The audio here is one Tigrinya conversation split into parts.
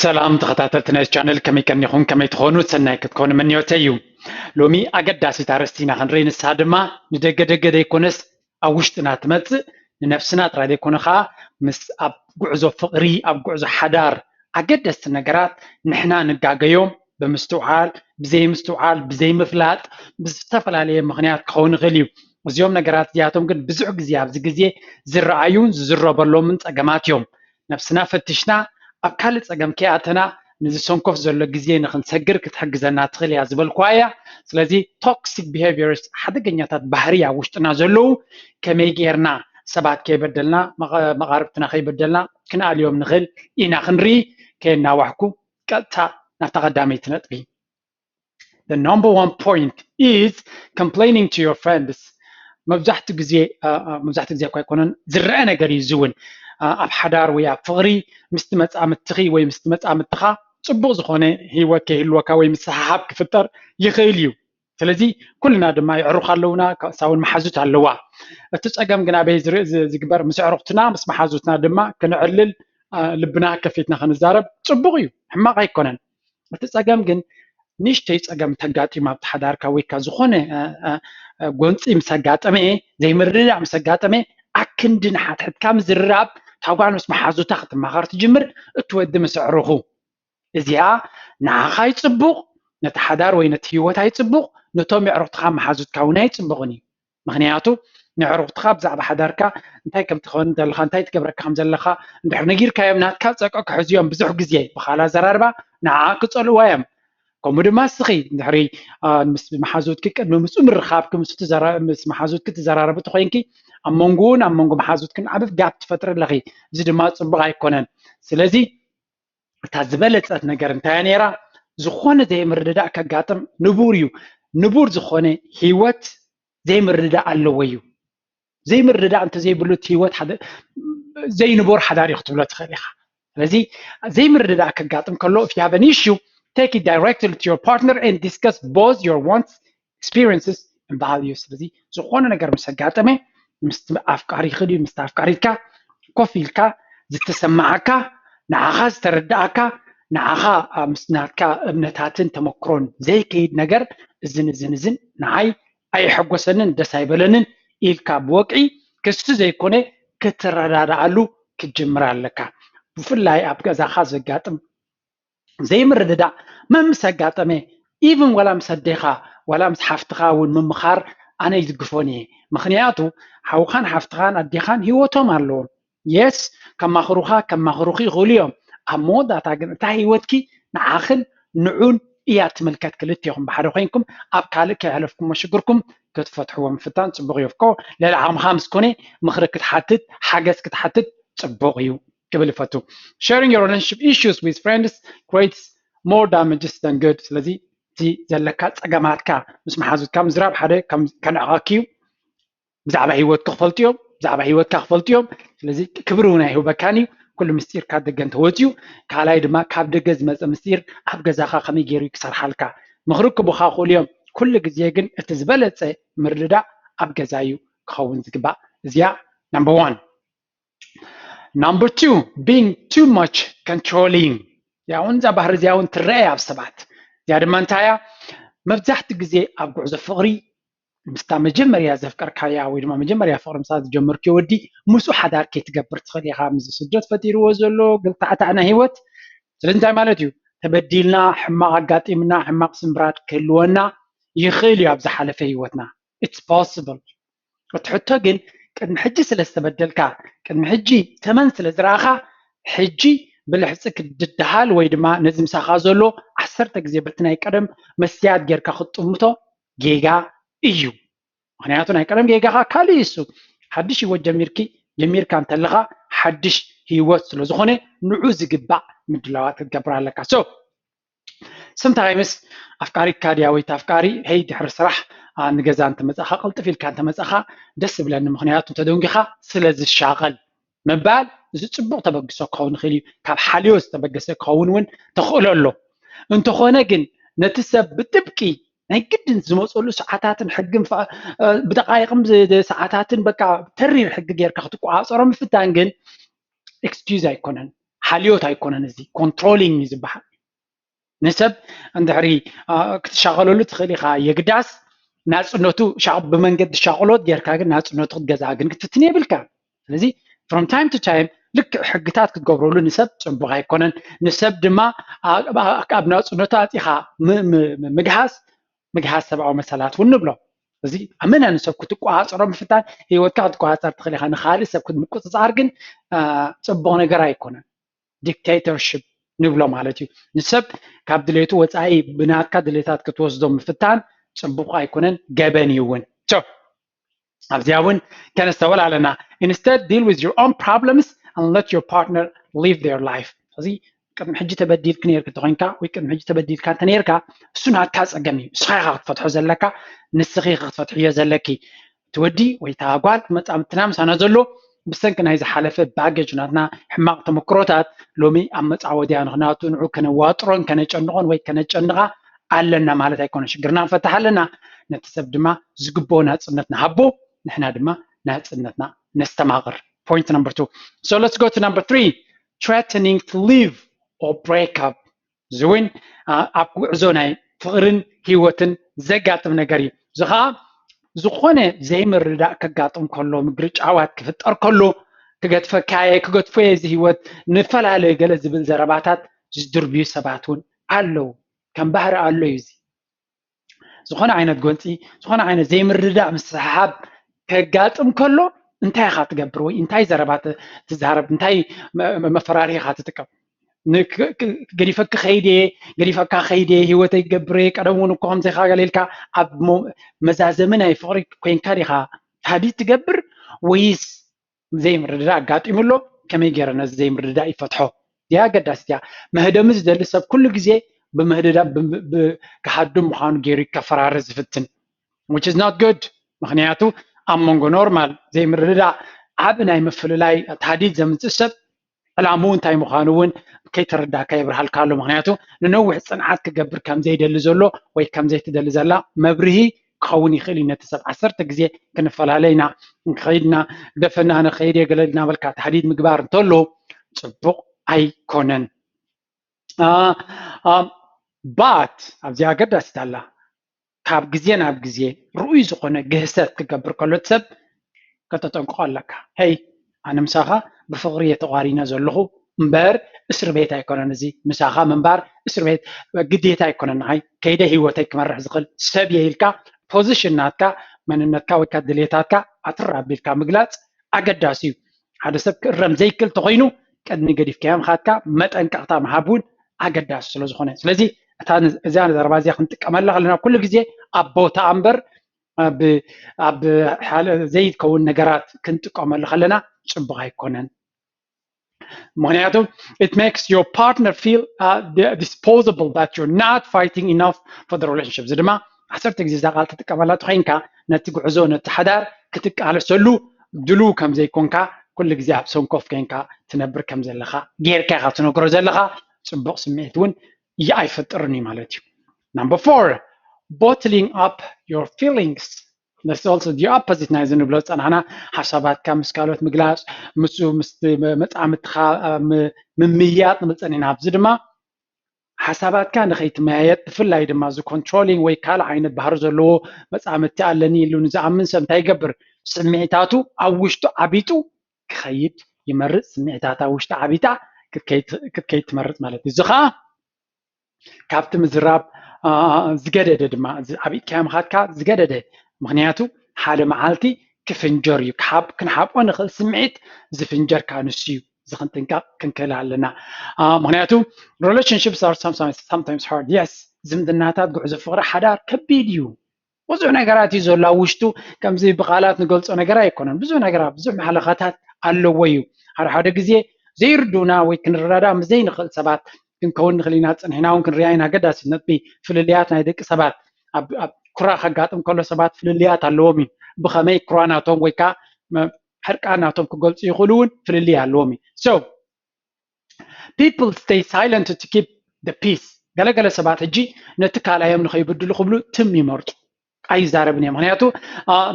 ሰላም ተኸታተልቲ ናይ ቻነል፣ ከመይ ቀኒኹም? ከመይ ትኾኑ? ሰናይ ክትኮኑ ምንዮተይ እዩ። ሎሚ ኣገዳሲት ኣርእስቲ ኢና ክንርኢ፣ ንሳ ድማ ንደገ ደገ ዘይኮነስ ኣብ ውሽጥና ትመጽእ፣ ንነፍስና ጥራይ ዘይኮነ ኸኣ ምስ ኣብ ጉዕዞ ፍቕሪ፣ ኣብ ጉዕዞ ሓዳር ኣገደስቲ ነገራት ንሕና ንጋገዮም ብምስትውዓል፣ ብዘይምስትውዓል፣ ብዘይምፍላጥ፣ ብዝተፈላለየ ምኽንያት ክኸውን ይኽእል እዩ። እዚኦም ነገራት እዚኣቶም ግን ብዙሕ ግዜ ኣብዚ ግዜ ዝረኣዩን ዝዝረበሎምን ጸገማት እዮም። ነብስና ፈቲሽና ኣብ ካልእ ጸገም ከይኣተና ነዚ ሰንኮፍ ዘሎ ግዜ ንኽንሰግር ክትሕግዘና ትኽእል እያ ዝበልኩዋ እያ። ስለዚ ቶክሲክ ቢሄቪየርስ፣ ሓደገኛታት ባህሪ ኣብ ውሽጥና ዘለዉ፣ ከመይ ጌርና ሰባት ከይበደልና፣ መቐ- መቓርብትና ከይበደልና ክንኣልዮም ንኽእል ኢና ክንርኢ። ከየናዋሕኩ ቀጥታ ናብታ ቀዳመይቲ ነጥቢ። The number one point is complaining to your friends. መብዛሕትኡ ግዜ አ፣ አ፣ መብዛሕትኡ ግዜ እኳ ኣይኮነን፣ ዝረአ ነገር እዩ። እዚ እውን አ፣ ኣብ ሓዳር ወይ ኣብ ፍቕሪ ምስቲ መጻምድትኺ ወይ ምስቲ መጻምድትኻ ጽቡቕ ዝኾነ ህይወት ከይህልወካ ወይ ምስሕሓብ ክፍጠር ይኽእል እዩ። ስለዚ ኩልና ድማ የዕሩኽ ኣለውና፣ ሳውን መሓዙት ኣለዋ። እቲ ጸገም ግን ኣበይ ዝርኢ- ዝ- ዝግበር? ምስ ኣዕሩኽትና ምስ መሓዙትና ድማ ክነዕልል፣ አ፣ ልብና ከፊትና ክንዛረብ ጽቡቕ እዩ፣ ሕማቕ ኣይኮነን። እቲ ጸገም ግን ንእሽተይ ጸገም ተጋጢሙ ኣብቲ ሓዳርካ ወይ ከኣ ዝኾነ፣ አ፣ አ፣ አ፣ ጎንጺ ምስ ኣጋጠመ፣ ዘይምርድዳእ ምስ ኣጋጠመ፣ ኣክንዲ ንሓድሕድካ ምዝርራብ፣ እታ ጓል ምስ መሓዙታ ክትማኸር ትጅምር፣ እቲ ወዲ ምስ ኣዕሩኹ። እዚኣ ንዓኻ ኣይጽቡቕ፣ ነቲ ሓዳር ወይ ነቲ ህይወት ኣይጽቡቕ፣ ነቶም የዕሩኽትኻ መሓዙትካ እውን ኣይጽቡቕን እዩ። ምኽንያቱ ንዕሩኽትኻ ብዛዕባ ሓዳርካ እንታይ ከም ትኸውን ዘለኻ፣ እንታይ ትገብረካ ከም ዘለኻ እንድሕር ነጊርካዮም፣ ናትካ ጸቅዒ ክሕዙ እዮም። ብዙሕ ግዜ ብኻልእ ኣዘራርባ ንዓኣ ክጸልእዋ እዮም። ከምኡ ድማ እስኺ እንድሕሪ፣ አ፣ ምስ መሓዙትኪ ቅድሚ ምጹእ ምርኻብኪ ምስ ትዘራ- ምስ መሓዙትኪ ትዘራረቢ ተኾይንኪ፣ ኣብ መንጎኡን ኣብ መንጎ መሓዙትክን ዓቢ ጋፕ ትፈጥሪ ኣለኺ። እዚ ድማ ጽቡቕ ኣይኮነን። ስለዚ እታ ዝበለጸት ነገር እንታይ እያ ነይራ? ዝኾነ ዘይምርድዳእ ከጋጥም ንቡር እዩ። ንቡር ዝኾነ ህይወት ዘይምርድዳእ ኣለዎ እዩ። ዘይምርድዳእ እንተዘይብሉ እቲ ህይወት ሓደ ዘይንቡር ሓዳር እዩ ክትብሎ ትኽእል ኢኻ። ስለዚ ዘይምርድዳእ ከጋጥም ከሎ፣ if you have an issue, take it directly to your partner and discuss both your wants, experiences and values። ስለዚ ዝኾነ ነገር ምስ ኣጋጠመ፣ ምስ ኣፍቃሪኺ ድዩ ምስ ኣፍቃሪትካ ኮፍ ኢልካ ዝተሰማዓካ፣ ንዓኻ ዝተረዳኣካ፣ ንዓኻ ምስ ናትካ እምነታትን ተመክሮን ዘይከይድ ነገር፣ እዝን እዝን እዝን ንዓይ ኣየሐጎሰንን ደስ ኣይበለንን ኢልካ ብወግዒ ክሲ ዘይኮነ ክትረዳድኣሉ ክትጅምር ኣለካ። ብፍላይ ኣብ ገዛኻ ዘጋጥም ዘይምርድዳእ መን ምስ ኣጋጠመ፣ ኢቭን ዋላ ምስ ኣዴኻ ዋላ ምስ ሓፍትኻ እውን ምምኻር ኣነ ይድግፎን እየ። ምኽንያቱ ሓውኻን ሓፍትኻን ኣዴኻን ህይወቶም ኣለዎም። የስ፣ ከማኽሩኻ ከማኽሩኺ ይኽእሉ እዮም። ኣብ መወዳእታ ግን እታ ህይወትኪ ንዓኽን ንዑን እያ ትምልከት። ክልቴኹም ብሓደ ኮይንኩም ኣብ ካልእ ከይሕለፍኩሞ ሽግርኩም ክትፈትሕዎ ምፍታን ጽቡቕ እዩ። እኮ ልዕሊ ዓቕምኻ ምስ ኮነ ምኽሪ ክትሓትት፣ ሓገዝ ክትሓትት ጽቡቕ እዩ ክብል ይፈቱ። Sharing your relationship issues with friends creates more damages than good። ስለዚ እቲ ዘለካ ጸገማትካ ምስ መሓዙትካ ምዝራብ ሓደ ከም ከንዕቐኪ እዩ። ብዛዕባ ህይወትካ ክፈልጡ እዮም፣ ብዛዕባ ህይወትካ ክፈልጡ እዮም። ስለዚ ክብሪ እውን ኣይህበካን እዩ። ኩሉ ምስጢርካ ደገ እንተወፅዩ፣ ካልኣይ ድማ ካብ ደገ ዝመፀ ምስጢር ኣብ ገዛኻ ከመይ ገይሩ እዩ ክሰርሓልካ? ምኽሪ ክቡኻ ክእሉ እዮም። ኩሉ ግዜ ግን እቲ ዝበለፀ ምርድዳእ ኣብ ገዛ እዩ ክኸውን ዝግባእ። እዚኣ number one። Number two, being too much controlling። እዚኣ እውን እዛ ባህሪ እዚኣ እውን ትረአ ኣብ ሰባት። እዚኣ ድማ እንታይ እያ? መብዛሕትኡ ግዜ ኣብ ጉዕዞ ፍቕሪ ምስታ መጀመርያ ዘፍቀርካያ ወይ ድማ መጀመርያ ፍቕሪ ምሳ ዝጀመርክዮ ወዲ ምስኡ ሓዳር ከይትገብር ትኽእል ኢኻ። ምስዚ ስደት ፈጢርዎ ዘሎ ግልታዕታዕ ናይ ህይወት። ስለዚ እንታይ ማለት እዩ? ተበዲልና፣ ሕማቕ ኣጋጢምና፣ ሕማቕ ስምብራት ክህልወና ይኽእል እዩ ኣብ ዝሓለፈ ህይወትና። It's possible። እቲ ሕቶ ግን ቅድሚ ሕጂ ስለ ዝተበደልካ፣ ቅድሚ ሕጂ ተመን ስለ ዝረኣኻ፣ ሕጂ ብልሕጺ ክትድሃል ወይ ድማ ነዚ ምሳኻ ዘሎ ዓሰርተ ግዜ በቲ ናይ ቀደም መስትያት ጌርካ ክትጥምቶ ጌጋ እዩ። ምኽንያቱ ናይ ቀደም ጌጋኻ ካልእ እዩ። እሱ ሓድሽ ህይወት ጀሚርኪ ጀሚርካ እንተለኻ ሓድሽ ህይወት ስለ ዝኾነ ንዑ ዝግባእ ምድላዋት ክትገብር ኣለካ። So sometimes ኣፍቃሪትካ ድያ ወይ ኣፍቃሪ፣ ሄይ ድሕሪ ስራሕ፣ አ፣ ንገዛ እንተመጻኻ ቅልጥፍ ኢልካ እንተመጻኻ ደስ ይብለኒ፣ ምኽንያቱ እንተደንጊኻ ስለ ዝሻቐል ምባል፣ እዚ ጽቡቕ ተበግሶ ክኸውን ይኽእል እዩ። ካብ ሓልዮ ዝተበገሰ ክኸውን እውን ተኽእሎ ኣሎ። እንተኾነ ግን ነቲ ሰብ ብጥብቂ ናይ ግድን ዝመፀሉ ሰዓታትን ሕግን ፈ- እ፣ ብደቃይቕን ብ- ሰዓታትን በቃ ተሪር ሕጊ ጌርካ ክትቆፃፀሮ ምፍታን ግን ኤክስኪዩዝ ኣይኮነን። ሓልዮት ኣይኮነን፣ እዚ controlling እዩ ዝበሃል። ንሰብ እንድሕሪ ክትሻቐለሉ ትኽእል ኢኻ፣ የግዳስ ናፅነቱ ብመንገዲ ሻቕሎት ጌርካ ግን ናፅነቱ ክትገዝኣ ግን ክትፍትን የብልካ። ስለዚ from time to time ልክዕ ሕግታት ክትገብረሉ ንሰብ ፅቡቕ ኣይኮነን። ንሰብ ድማ ኣብ ናፅነቱ ኣፂኻ ምግሃስ ምግሃስ ሰብኣዊ መሰላት እውን ንብሎ። እዚ ኣብ መነ ንሰብ ክትቆፃፀሮ ምፍታን፣ ህይወትካ ክትቆፃፀር ትኽእል ኢኻ፣ ንኻልእ ሰብ ክትምቁፅፃር ግን ፅቡቕ ነገር ኣይኮነን። ዲክቴተርሽፕ ንብሎ ማለት እዩ። ንሰብ ካብ ድሌቱ ወፃኢ ብናትካ ድሌታት ክትወስዶ ምፍታን ፅቡቕ ኣይኮነን፣ ገበን እዩ እውን። ኣብዚኣ እውን ከነስተውዕል ኣለና። Instead, deal with your own problems and let your partner live their life። እዚ ቅድሚ ሕጂ ተበዲልክ ነርክ እንተኮይንካ ወይ ቅድሚ ሕጂ ተበዲልካ እንተነርካ፣ እሱ ናትካ ፀገም እዩ። ንስኻ ኢኻ ክትፈትሖ ዘለካ፣ ንስኺ ኢኻ ክትፈትሕዮ ዘለኪ። እቲ ወዲ ወይ እታ ጓል መፃምድትና ምሳና ዘሎ ብሰንኪ ናይ ዝሓለፈ ባገጅ ናትና ሕማቕ ተመክሮታት ሎሚ ኣብ መፃወድያ ንክናቱ ንዑ ከነዋጥሮን ከነጨንቖን ወይ ከነጨንቓ ኣለና ማለት ኣይኮነን። ሽግርና ንፈትሕ ኣለና፣ ነቲ ሰብ ድማ ዝግብኦ ናፅነት ንሃቦ፣ ንሕና ድማ ናፅነትና ነስተማቕር። Point number two. So let's go to number three, threatening to leave or break up. እዚ እውን ኣብ ጉዕዞ ናይ ፍቕርን ህይወትን ዘጋጥም ነገር እዩ። እዚ ከዓ ዝኾነ ዘይምርዳእ ከጋጥም ከሎ፣ ምግርጫዋት ክፍጠር ከሎ፣ ክገድፈካየ ክገድፎየ እዚ ህይወት ንፈላለዩ ገለ ዝብል ዘረባታት ዝድርብዩ ሰባት እውን ኣለዉ። ከም ባህሪ ኣሎ እዩ እዚ። ዝኾነ ዓይነት ጎንፂ፣ ዝኾነ ዓይነት ዘይምርዳእ ምስሕሓብ ከጋጥም ከሎ እንታይ ኢኻ ትገብር ወይ እንታይ ዘረባ ትዛረብ፣ እንታይ መፈራርሂ ኢኻ ትጥቀም? ገዲፈኪ ከይደ፣ ገዲፈካ ከይደ፣ ህይወተይ ክገብር እየ፣ ቀደም እውን እኮ ከምዚ ኢኻ ገለ ኢልካ ኣብ መዛዘሚ ናይ ፍቕሪ ኮይንካ ዲኻ ታህዲድ ትገብር ወይስ ዘይምርድዳእ ኣጋጢሙ ኣሎ፣ ከመይ ገይረ ነዚ ዘይምርድዳእ ይፈትሖ? እዚኣ ኣገዳሲት እያ። መህደሚ ዝደሊ ሰብ ኩሉ ግዜ ብምህድዳ ክሃድም ምዃኑ ገይሩ ከፈራርህ ዝፍትን which is not good። ምኽንያቱ ኣብ መንጎ ኖርማል ዘይምርድዳእ ዓቢ ናይ ምፍልላይ ታህዲድ ዘምፅእ ሰብ ዕላምኡ እንታይ ምዃኑ እውን ከይተረዳእካ የብርሃልካ ኣሎ። ምኽንያቱ ንነዊሕ ፅንዓት ክገብር ከም ዘይደሊ ዘሎ ወይ ከም ዘይትደሊ ዘላ መብርሂ ክኸውን ይኽእል እዩ። ነቲ ሰብ ዓሰርተ ግዜ ክንፈላለ ኢና፣ ንክኸይድ ኢና፣ ግደፈና፣ ኣነ ክኸይድ እየ ገለ እናበልካ ታህዲድ ምግባር እንተሎ ፅቡቕ ኣይኮነን። But ኣብዚኣ ኣገዳሲት ኣላ። ካብ ግዜ ናብ ግዜ ርኡይ ዝኾነ ግህሰት ክገብር ከሎ እቲ ሰብ ከተጠንቅቖ ኣለካ። ሄይ፣ ኣነ ምሳኻ ብፍቕሪ እየ ተቋሪነ ዘለኹ እምበር እስር ቤት ኣይኮነን። እዚ ምሳኻ ምንባር እስር ቤት ግዴታ ኣይኮነን። ንዓይ ከይደ ህይወተይ ክመርሕ ዝኽእል ሰብ እየ ኢልካ ፖዚሽን ናትካ መንነትካ ወይ ከዓ ድሌታትካ ኣትር ኣቢልካ ምግላፅ ኣገዳሲ እዩ። ሓደ ሰብ ክእረም ዘይክእል ተኾይኑ ቅድሚ ገዲፍካዮ ምኻድካ መጠንቀቕታ ምሃብ እውን ኣገዳሲ ስለ ዝኾነ፣ ስለዚ እታ እዚኣ ዘረባ እዚኣ ክንጥቀመላ ከለና ኩሉ ግዜ ኣብ ቦታ እምበር ኣብ ዘይከውን ነገራት ክንጥቀመሉ ከለና ፅቡቕ ኣይኮነን። ምክንያቱ it makes your partner feel disposable, that you're not fighting enough for the relationship። እዚ ድማ ዓሰርተ ግዜ እዛ ቃል ትጥቀመላ ተኮይንካ ነቲ ጉዕዞ ነቲ ሓዳር ክትቃለሰሉ ድሉው ከም ዘይኮንካ ኩሉ ግዜ ኣብ ሰንኮፍ ኮንካ ትነብር ከም ዘለካ ጌርካ ኢካ ትነግሮ ዘለካ። ፅቡቅ ስምዒት እውን ኣይፈጥርን እዩ ማለት እዩ። Number four, bottling up your feelings. That's also the opposite ናይዚ ንብሎ ዝፀናሕና ሓሳባትካ ምስ ካልኦት ምግላፅ፣ ምስ መፃምድትካ ምምይያጥ ንብል ፀኒሕና። ኣብዚ ድማ ሓሳባትካ ንከይትመያየጥ ብፍላይ ድማ እዚ ኮንትሮሊንግ ወይ ካልእ ዓይነት ባህሪ ዘለዎ መፃምድቲ ኣለኒ ኢሉ ንዝኣምን ሰብ እንታይ ይገብር? ስምዒታቱ ኣብ ውሽጡ ዓቢጡ ክኸይድ ይመርፅ። ስምዒታት ኣብ ውሽጡ ዓቢጣ ክትከይድ ትመርፅ ማለት እዩ። እዚ ከዓ ካብቲ ምዝራብ ዝገደደ ድማ ዓቢጥካዮ ምኻድካ ዝገደደ። ምክንያቱ ሓደ መዓልቲ ክፍንጀር እዩ። ክንሓብኦ ንኽእል ስምዒት ዝፍንጀር ከዓ ንሱ እዩ። እዚ ክንጥንቀቕ ክንክእል ኣለና። ምክንያቱ relationships are sometimes hard, yes። ዝምድናታት ጉዕዞ ፍቕሪ ሓዳር ከቢድ እዩ። ብዙሕ ነገራት እዩ ዘሎ ኣብ ውሽጡ። ከምዚ ብቃላት ንገልፆ ነገር ኣይኮነን። ብዙሕ ነገራት ብዙሕ ማሕለኻታት ኣለዎ እዩ። ሓደ ሓደ ግዜ ዘይርድኡና ወይ ክንረዳእ ምስ ዘይንኽእል ሰባት ክንከውን ንኽእል ኢና። ፅንሕና እውን ክንሪኣ ኢና። ኣገዳሲ ነጥቢ ፍልልያት ናይ ደቂ ሰባት ኣብ ኩራ ከጋጥም ከሎ ሰባት ፍልልያት ኣለዎም እዩ። ብኸመይ ኩራ ናቶም ወይ ከዓ ሕርቃን ናቶም ክገልፁ ይኽእሉ እውን ፍልልይ ኣለዎም እዩ። So people stay silent to keep the peace። ገለገለ ሰባት ሕጂ ነቲ ካልኣዮም ንኸይብድሉ ክብሉ ትም ይመርፁ፣ ኣይዛረብን እዮም። ምክንያቱ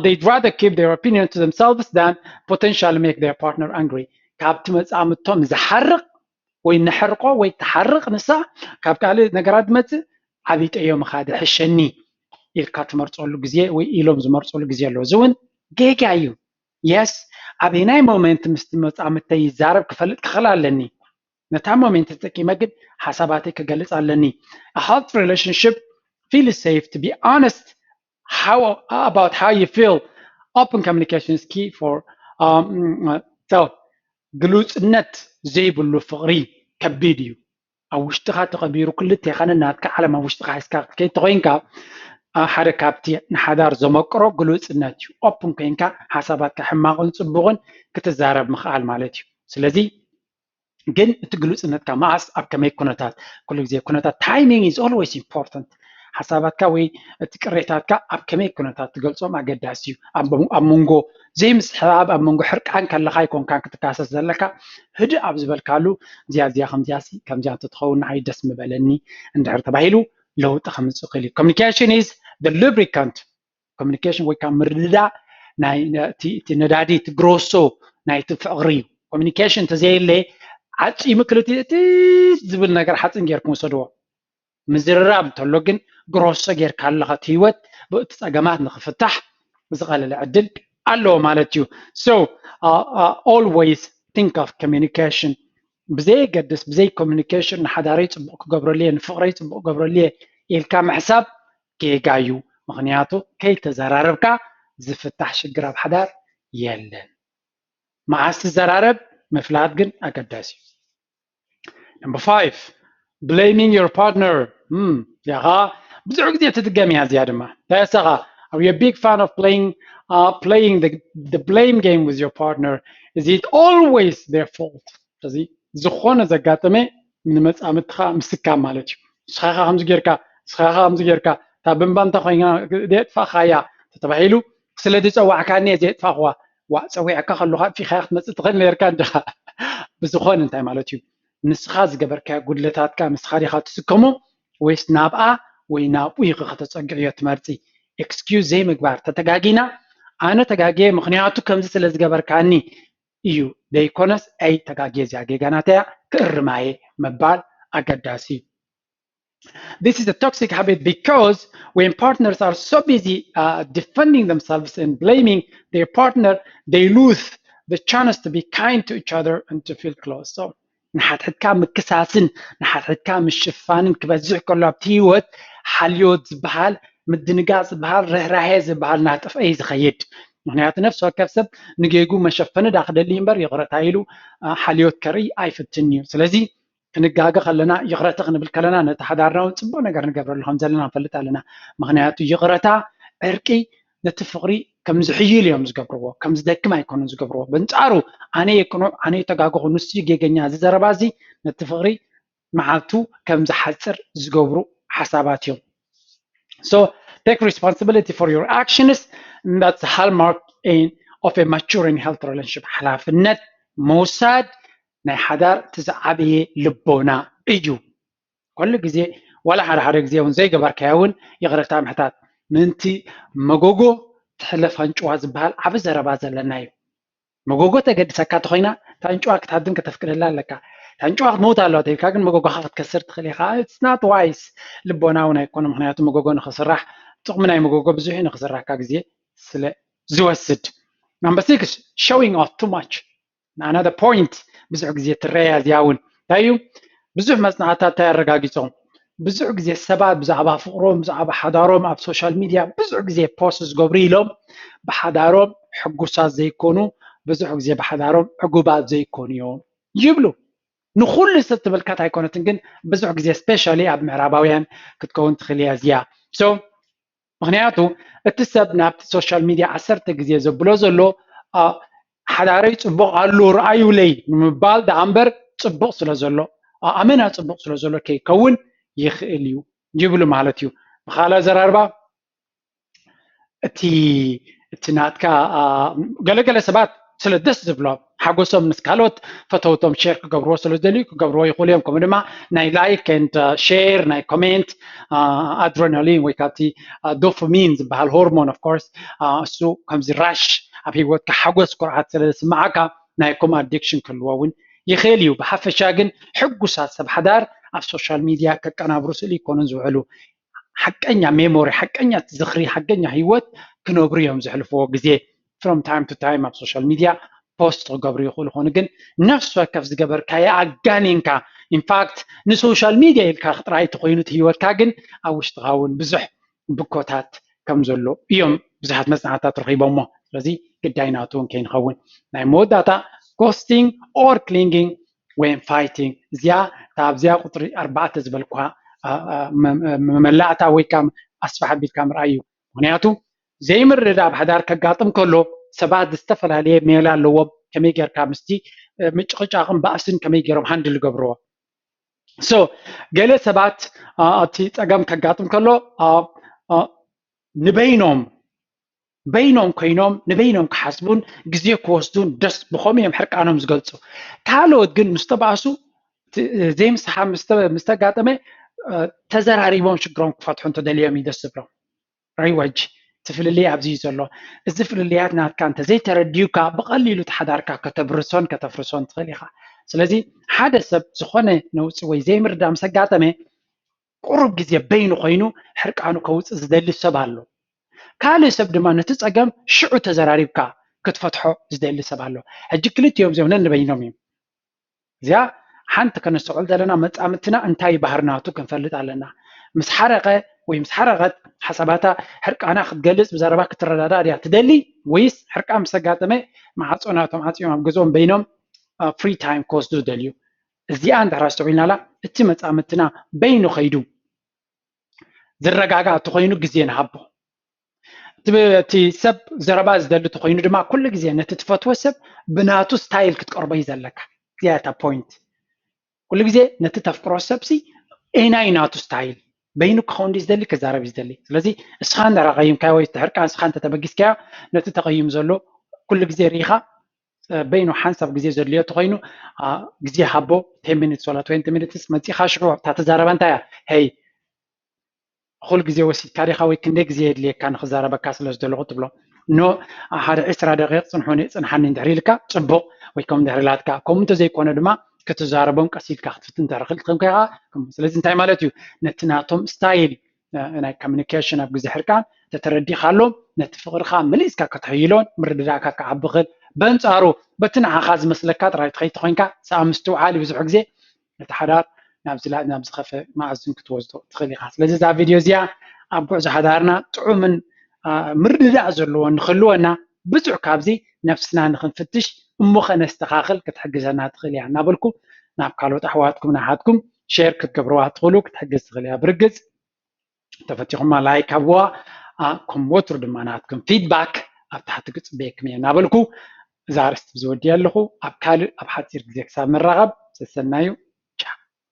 they'd rather keep their opinion to themselves than potentially make their partner angry። ካብቲ መፃምድቶም ዝሓርቕ ወይ ነሕርቆ ወይ ትሓርቕ ንሳ ካብ ካልእ ነገራት ዝመፅእ ዓቢጠዮ ምኻድ ሕሸኒ ኢልካ ትመርፀሉ ግዜ ወይ ኢሎም ዝመርፀሉ ግዜ ኣሎ። እዚ እውን ጌጋ እዩ። የስ ኣበይናይ ሞመንት ምስቲ መፃምድተይ ይዛረብ ክፈልጥ ክኽእል ኣለኒ። ነታ ሞመንት ተጠቂመ ግን ሓሳባተይ ክገልፅ ኣለኒ። A health relationship feel safe to be honest how about how you feel. Open communication is key for um, so ግሉፅነት ዘይብሉ ፍቕሪ ከቢድ እዩ። ኣብ ውሽጥኻ ተቐቢሩ ክልቴኻ ነናትካ ዓለም ኣብ ውሽጥኻ ሒዝካ ክትከይድ ተኾይንካ ሓደ ካብቲ ንሓዳር ዘመቅሮ ግሉፅነት እዩ። ኦፕን ኮይንካ ሓሳባትካ ሕማቕን ፅቡቕን ክትዛረብ ምኽኣል ማለት እዩ። ስለዚ ግን እቲ ግሉፅነትካ መዓስ ኣብ ከመይ ኩነታት ኩሉ ግዜ ኩነታት timing is always important። ሓሳባትካ ወይ እቲ ቅሬታትካ ኣብ ከመይ ኩነታት ትገልፆም ኣገዳሲ እዩ። ኣብ መንጎ ዘይምስሕባብ ኣብ መንጎ ሕርቃን ከለካ ኣይኮንካን ክትካሰስ ዘለካ። ህድእ ኣብ ዝበልካሉ እዚኣ እዚኣ ከምዚኣ ከምዚኣ እንተትኸውን ንዓይ ደስ ምበለኒ እንድሕር ተባሂሉ ለውጢ ከምፅእ ክእል እዩ። Communication is the lubricant። ኮሚኒኬሽን ወይ ከዓ ምርድዳእ እቲ ነዳዲ እቲ ግሮሶ ናይቲ ፍቕሪ እዩ። ኮሚኒኬሽን እንተዘየለ ዓፂሚ ክልቲ እቲ ዝብል ነገር ሓፂን ጌርኩም ውሰድዎ። ምዝርራብ እንተሎ ግን ግሮሶ ጌርካ ኣለኻ እቲ ህይወት ብእቲ ፀገማት ንክፍታሕ ዝቐለለ ዕድል ኣለዎ ማለት እዩ። So always think of communication። ብዘየገድስ ብዘይ ኮሚኒኬሽን ንሓዳረይ ፅቡቕ ክገብረሉ እየ ንፍቕረይ ፅቡቕ ክገብረሉ እየ ኢልካ ምሕሳብ ጌጋ እዩ። ምኽንያቱ ከይተዘራረብካ ዝፍታሕ ሽግር ኣብ ሓዳር የለን። መዓስ ትዘራረብ ምፍላጥ ግን ኣገዳሲ እዩ። Number five, blaming your partner. ያኻ ብዙሕ ግዜ ትድገም እያ እዚኣ ድማ። ታያሳኻ are you a big fan of playing uh, playing the, the blame game with your partner? Is it always their fault? ስለዚ ዝኾነ ዘጋጠመ ንመፃምድትኻ ምስካም ማለት እዩ። ንስኻ ኢኻ ከምዚ ጌርካ፣ ንስኻ ኢኻ ከምዚ ጌርካ፣ እታ ብንባ እንተ ኮይና ዘየጥፋእኻያ ተተባሂሉ ስለ ዝፀዋዕካኒ እየ ዘየጥፋእኽዋ። ዋእ ፀዊዐካ ከለኹ ኣጥፊእኻያ ክትመፅእ ትኽእል ነርካ እንዲኻ። ብዝኾነ እንታይ ማለት እዩ? ንስኻ ዝገበርካዮ ጉድለታትካ ንስኻ ዲኻ ትስከሞ ወይስ ናብኣ ወይ ናብኡ ኢኺ ከተፀግዕዮ ትመርፂ? ኤክስኪዩዝ ዘይምግባር። ተተጋጊና ኣነ ተጋግየ ምኽንያቱ ከምዚ ስለ ዝገበርካኒ እዩ ዘይኮነስ ኣይ ተጋግየ እዚኣ ጌጋ ናተያ ክእርማየ ምባል ኣገዳሲ እዩ። This is a toxic habit because when partners are so busy uh, defending themselves and blaming their partner, they lose the chance to be kind to each other and to feel close. So ንሓድሕድካ ምክሳስን ንሓድሕድካ ምሽፋንን ክበዝሕ ከሎ ኣብቲ ህይወት ሓልዮት ዝበሃል ምድንጋፅ ዝበሃል ርህራሄ ዝበሃል እናጠፍአ እዩ ዝኸይድ። ምክንያቱ ነፍሲ ወከፍ ሰብ ንጌጉ መሸፈኒ ዳ ክደሊ እምበር ይቕረታ ኢሉ ሓልዮት ከርኢ ኣይፍትን እዩ። ስለዚ ክንጋገ ከለና ይቕረታ ክንብል ከለና ነቲ ሓዳርና እውን ፅቡቅ ነገር ንገብረሉ ከም ዘለና ንፈልጥ ኣለና። ምክንያቱ ይቕረታ ዕርቂ ነቲ ፍቕሪ ከም ዝሕይል እዮም ዝገብርዎ፣ ከም ዝደክም ኣይኮኑን ዝገብርዎ። በንፃሩ ኣነ የቅኑዕ ኣነ የተጋገኹ ንሱ ጌገኛ እዚ ዘረባ እዚ ነቲ ፍቕሪ መዓልቱ ከም ዝሓፅር ዝገብሩ ሓሳባት እዮም። So take responsibility for your actions. That's hallmark in, of a mature and healthy relationship. ሓላፍነት ምውሳድ ናይ ሓዳር እቲ ዝዓበየ ልቦና እዩ። ኩሉ ግዜ ዋላ ሓደ ሓደ ግዜ እውን ዘይገበርካዮ እውን ይቕረታ ምሕታት ምእንቲ መጎጎ ትሕለፍ ኣንጭዋ ዝበሃል ዓቢ ዘረባ ዘለና እዩ። መጎጎ ተገድሰካ ተኾይና እታ ኣንጭዋ ክትሃድም ከተፍቅደላ ኣለካ። እታ ኣንጭዋ ክትመውት ኣለዋ ተይልካ ግን መጎጎኻ ክትከስር ትኽእል ኢኻ። It's not wise። ልቦና እውን ኣይኮነ። ምክንያቱ መጎጎ ንኽስራሕ ጥቕሚ ናይ መጎጎ ብዙሕ እዩ ንኽስራሕካ ግዜ ስለ ዝወስድ። Number six, showing off too much. Another point ብዙሕ ግዜ ትረያ እዚኣ እውን እንታይ እዩ ብዙሕ መፅናዕትታት እንታይ ኣረጋጊፆም ብዙሕ ግዜ ሰባት ብዛዕባ ፍቕሮም ብዛዕባ ሓዳሮም ኣብ ሶሻል ሚድያ ብዙሕ ግዜ ፖስት ዝገብሩ ኢሎም ብሓዳሮም ሕጉሳት ዘይኮኑ ብዙሕ ግዜ ብሓዳሮም ዕጉባት ዘይኮኑ እዮም ይብሉ። ንኩሉ ሰብ ትምልከት ኣይኮነትን ግን ብዙሕ ግዜ ስፔሻሊ ኣብ ምዕራባውያን ክትከውን ትኽእል እያ እዚኣ። So ምክንያቱ እቲ ሰብ ናብቲ ሶሻል ሚድያ ዓሰርተ ግዜ ዘብሎ ዘሎ ሓዳረይ ፅቡቕ ኣሎ ርኣዩለይ ንምባል ደኣ እምበር ፅቡቕ ስለ ዘሎ ኣመና ፅቡቕ ስለ ዘሎ ከይከውን ይኽእል እዩ ይብሉ ማለት እዩ። ብካልእ ኣዘራርባ እቲ እቲ ናትካ ገለገለ ሰባት ስለ ደስ ዝብሎም ሓጎሶም ምስ ካልኦት ፈተውቶም ሸር ክገብርዎ ስለ ዝደልዩ ክገብርዎ ይኽእሉ እዮም። ከምኡ ድማ ናይ ላይክ ን ሸር ናይ ኮሜንት ኣድረናሊን ወይ ካብቲ ዶፓሚን ዝበሃል ሆርሞን ኦፍ ኮርስ እሱ ከምዚ ራሽ ኣብ ህይወትካ ሓጎስ ኩርዓት ስለ ዝስምዓካ ናይ ኮም ኣዲክሽን ክህልዎ እውን ይኽእል እዩ። ብሓፈሻ ግን ሕጉሳት ሰብ ሓዳር ኣብ ሶሻል ሚድያ ከቀናብሩ ስእሊ ይኮኑን ዝውዕሉ። ሓቀኛ ሜሞሪ፣ ሓቀኛ ዝኽሪ፣ ሓቀኛ ህይወት ክነብሩ እዮም ዘሕልፍዎ ግዜ። From time to time ኣብ ሶሻል ሚድያ ፖስት ክገብሩ ይኽእሉ ይኾኑ፣ ግን ነፍሲ ወከፍ ዝገበርካዮ ኣጋኒንካ፣ ኢንፋክት ንሶሻል ሚድያ ኢልካ ጥራይ ተኾይኑ እቲ ህይወትካ ግን ኣብ ውሽጥኻ እውን ብዙሕ ብኮታት ከም ዘሎ እዮም ብዙሓት መጽናዕታት ረኺቦሞ። ስለዚ ግዳይ ናቱ እውን ከይንኸውን ናይ መወዳእታ ghosting or clinging ወይም fighting፣ እዚኣ እታ ኣብዚኣ ቁፅሪ ኣርባዕተ ዝበልኳ መመላእታ ወይ ከዓ ኣስፋሕ ኣቢልካ ምርኣይ እዩ። ምክንያቱ ዘይምርድዳእ ኣብ ሓዳር ከጋጥም ከሎ ሰባት ዝተፈላለየ ሜላ ኣለዎም። ከመይ ጌርካ ምስቲ ምጭቕጫቕን ባእስን ከመይ ገይሮም ሃንድል ይገብርዎ። ሶ ገለ ሰባት እቲ ፀገም ከጋጥም ከሎ ንበይኖም በይኖም ኮይኖም ንበይኖም ክሓስቡን ግዜ ክወስዱን ደስ ብኸምኡ እዮም ሕርቃኖም ዝገልፁ። ካልኦት ግን ምስ ተባእሱ ዘይምስሓብ ምስ ተጋጠመ ተዘራሪቦም ሽግሮም ክፈትሑ እንተደልዮም እዩ ደስ ዝብሎም። ሪወጅ እቲ ፍልልይ ኣብዚ እዩ ዘሎ። እዚ ፍልልያት ናትካ እንተዘይተረዲዩካ ብቐሊሉ ተሓዳርካ ከተብርሶን ከተፍርሶን ትኽእል ኢኻ። ስለዚ ሓደ ሰብ ዝኾነ ነውፂ ወይ ዘይምርዳ ምስ ኣጋጠመ ቁሩብ ግዜ በይኑ ኮይኑ ሕርቃኑ ከውፅእ ዝደሊ ሰብ ኣሎ። ካልእ ሰብ ድማ ነቲ ፀገም ሽዑ ተዘራሪብካ ክትፈትሖ ዝደሊ ሰብ ኣሎ። ሕጂ ክልቲኦም እዚኦም ነንበይኖም እዮም። እዚኣ ሓንቲ ከነስተውዕል ዘለና መፃምድትና እንታይ ባህሪ ናቱ ክንፈልጥ ኣለና። ምስ ሓረቐ ወይ ምስ ሓረቐት ሓሳባታ ሕርቃና ክትገልፅ ብዘረባ ክትረዳዳ ድያ ትደሊ ወይስ ሕርቃን ምስ ኣጋጠመ ማዕፆ ናቶም ዓፅዮም ኣብ ገዝኦም በይኖም ፍሪ ታይም ክወስዱ ዝደልዩ? እዚኣ እንድሕር ኣስተውዒልናላ እቲ መፃምድትና በይኑ ከይዱ ዝረጋጋእ ተኾይኑ ግዜ ንሃቦ። እቲ ሰብ ዘረባ ዝደሊ ተኾይኑ ድማ ኩሉ ግዜ ነቲ ትፈትዎ ሰብ ብናቱ ስታይል ክትቀርቦ እዩ ዘለካ። እዚኣ እታ ፖይንት። ኩሉ ግዜ ነቲ ተፍቅሮ ሰብሲ ኤናይ ናቱ ስታይል በይኑ ክኸውን ድዩ ዝደሊ ክዛረብ እዩ ዝደሊ። ስለዚ እስኻ እንድሕር ኣቐይምካዮ ወይ ሕርቃን እስኻ እንተተበጊስካዮ ነቲ ተቐይሙ ዘሎ ኩሉ ግዜ ርኢኻ በይኑ ሓንሳብ ግዜ ዘድልዮ ተኾይኑ ግዜ ሃቦ። ቴን ሚኒትስ ዋላ ትዌንቲ ሚኒትስ መፂኻ ሽዑ ኣብታ ተዛረባ እንታይ እያ ሄይ እኹል ግዜ ወሲድካ ዲኻ ወይ ክንደይ ግዜ የድልየካ ንክዛረበካ ስለ ዝደለኹ ትብሎ። ኖ ሓደ ዕስራ ደቂቕ ፅንሑኒ ፅንሓኒ እንድሕር ኢልካ ፅቡቕ ወይ ከም እንድሕር ኢላትካ ከምኡ እንተዘይኮነ ድማ ክትዛረቦም ቀስ ኢልካ ክትፍትን እንድሕር ክእል ትኾንካ ኢኻ። ስለዚ እንታይ ማለት እዩ ነቲ ናቶም ስታይል ናይ ኮሚኒኬሽን ኣብ ግዜ ሕርቃን ተተረዲኻሎም ነቲ ፍቕርኻ መሊእስካ ከተሕይሎን ምርድዳእካ ክዓቢ ክእል በንፃሩ በቲ ንዓኻ ዝመስለካ ጥራይ ትኸይድ ተኾይንካ ሰኣ ምስትውዓል እዩ ብዙሕ ግዜ ነቲ ሓዳር ናብ ዝላእ ናብ ዝኸፈ መኣዝን ክትወስዶ ትኽእል ኢኻ። ስለዚ እዛ ቪድዮ እዚኣ ኣብ ጉዕዞ ሓዳርና ጥዑምን ምርድዳእ ዘለዎ ንክህልወና ብዙሕ ካብዚ ነፍስና ንክንፍትሽ እሞ ከነስተኻኽል ክትሕግዘና ትኽእል እያ እናበልኩ ናብ ካልኦት ኣሕዋትኩም ንሓትኩም ሼር ክትገብርዋ ትኽእሉ ክትሕግዝ ትኽእል እያ። ብርግፅ ተፈቲኹማ ላይክ ሃብዋ። ከም ወትሩ ድማ ናትኩም ፊድባክ ኣብ ታሕቲ ክፅበየኩም እየ እናበልኩ እዛ ኣርእስቲ ዝወድየ ኣለኹ። ኣብ ካልእ ኣብ ሓፂር ግዜ ክሳብ ንራኸብ ሰሰናዩ።